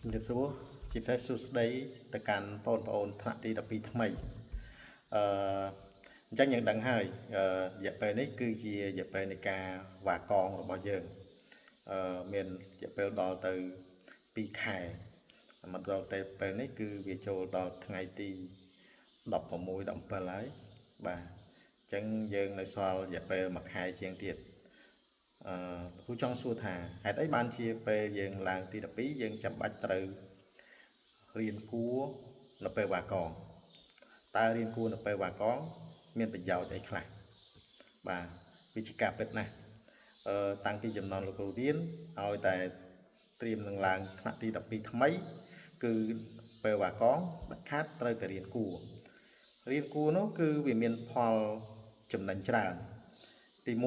ជំរាបសួរជាពិសេសសួស្តីទៅកាន់បងប្អូនថ្នាក់ទី12ថ្មីអឺអញ្ចឹងយើងដឹងហើយអឺរយៈពេលនេះគឺជារយៈពេលនៃការវ៉ាកងរបស់យើងអឺមានរយៈពេលដល់ទៅ2ខែមកដល់ទៅពេលនេះគឺវាចូលដល់ថ្ងៃទី16 17ហើយបាទអញ្ចឹងយើងនៅសល់រយៈពេល1ខែជាងទៀត អឺគ្រូចង់សួរថាហេតុអីបានជាពេលយើងឡើងទី12យើងចាំបាច់ត្រូវរៀនគួរនៅពេលវ៉ាកងតើរៀនគួរនៅពេលវ៉ាកងមានប្រយោជន៍អីខ្លះបាទវាជាការពិតណាស់អឺតាំងពីចំណងលោកគ្រូរៀនឲ្យតែត្រៀមនឹងឡើងថ្នាក់ទី12ថ្មី គឺពេលវ៉ាកងដាច់ខាតត្រូវតែរៀនគួររៀនគួរនោះគឺវាមានផលចំណេញច្រើន ទី1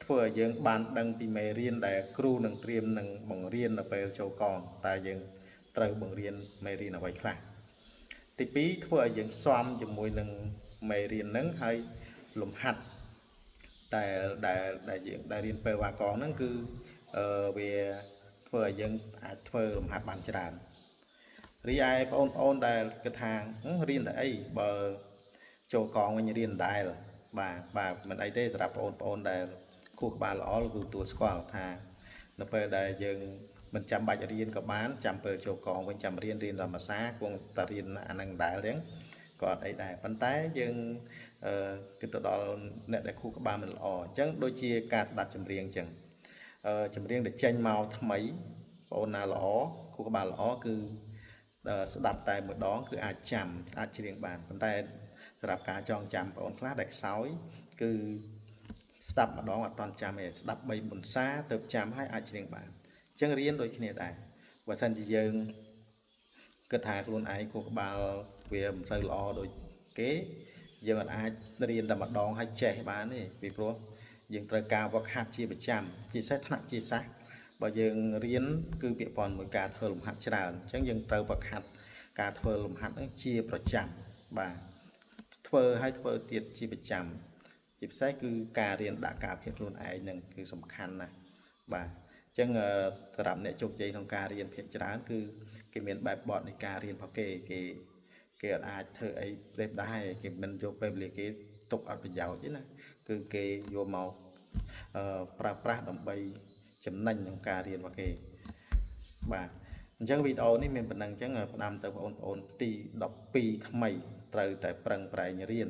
ធ្វើឲ្យយើងបានដឹងពីមេរៀនដែលគ្រូនឹងត្រៀមនឹងបង្រៀននៅពេលចូលកងតើយើងត្រូវបង្រៀនមេរៀនអ្វីខ្លះទី2ធ្វើឲ្យយើងស៊ាំជាមួយនឹងមេរៀនហ្នឹងហើយលំហាត់តែដែលដែលយើងដែលរៀនពេលវ៉ាកងហ្នឹងគឺអឺវាធ្វើឲ្យយើងអាចធ្វើលំហាត់បានច្រើនរីឯបងប្អូនដែលគិតថារៀនតែអីបើចូលកងវិញរៀនដែរបាទបាទមិនអីទេសម្រាប់បងប្អូនដែលខួរក្បាលល្អលោកគ្រូទទួលស្គាល់ថានៅពេលដែលយើងមិនចាំបាច់រៀនក៏បានចាំពេលចូលកងវិញចាំរៀនរៀនធម្មសាគង់តែរៀនអានឹងដែរចឹងក៏អត់អីដែរប៉ុន្តែយើងអឺគឺទៅដល់អ្នកដែលខួរក្បាលមិនល្អអញ្ចឹងដូចជាការស្ដាប់ចម្រៀងអញ្ចឹងអឺចម្រៀងដែលចេញមកថ្មីបងអូនណាល្អខួរក្បាលល្អគឺស្ដាប់តែម្ដងគឺអាចចាំអាចច្រៀងបានប៉ុន្តែសម្រាប់ការចងចាំបងអូនខ្លះដែលខ្សោយគឺស្ដាប់ម្ដងអត់តន់ចាំទេស្ដាប់3 4សាទៅចាំហើយអាចច្រៀងបានអញ្ចឹងរៀនដូចគ្នាដែរបើសិនជាយើងគិតថាខ្លួនឯងខួរក្បាលវាមិនសូវល្អដូចគេយើងអាចរៀនតែម្ដងហើយចេះបានទេពីព្រោះយើងត្រូវការវឹកហាត់ជាប្រចាំជាពិសេសថ្នាក់ជាសាស្ត្របើយើងរៀនគឺពាក់ព័ន្ធមួយការធ្វើលំហាត់ច្រើនអញ្ចឹងយើងត្រូវវឹកហាត់ការធ្វើលំហាត់ហ្នឹងជាប្រចាំបាទធ្វើឲ្យធ្វើទៀតជាប្រចាំជាពិសេសគឺការរៀនដាក់ការភាពខ្លួនឯងហ្នឹងគឺសំខាន់ណាស់បាទអញ្ចឹងសម្រាប់អ្នកជោគជ័យក្នុងការរៀនភាគច្រើនគឺគេមានបែបបទនៃការរៀនរបស់គេគេគេអត់អាចធ្វើអីប្រេះដែរគេមិនយកពេលវេលាគេទុកអត់ប្រយោជន៍ទេណាគឺគេយកមកប្រើប្រាស់ដើម្បីចំណេញក្នុងការរៀនរបស់គេបាទអញ្ចឹងវីដេអូនេះមានប៉ុណ្ណឹងអញ្ចឹងផ្ដាំទៅបងប្អូនទី12ថ្មីត្រូវតែប្រឹងប្រែងរៀន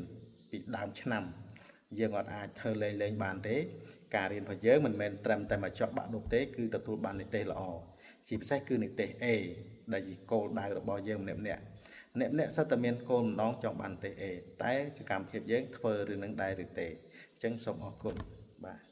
ពីដើមឆ្នាំយើងអត់អាចធ្វើលេងលេងបានទេការរៀនរបស់យើងមិនមែនត្រឹមតែមកជាប់បាក់ឌុបទេគឺទទួលបាននិទេសល្អជាពិសេសគឺនិទេស A ដែលជាគោលដៅរបស់យើងម្នាក់ម្នាក់ម្នាក់ម្នាក់សិតតែមានគោលម្ដងចង់បាននិទេស A តែសកម្មភាពយើងធ្វើរឿងនឹងដែរឬទេអញ្ចឹងសូមអរគុណបាទ។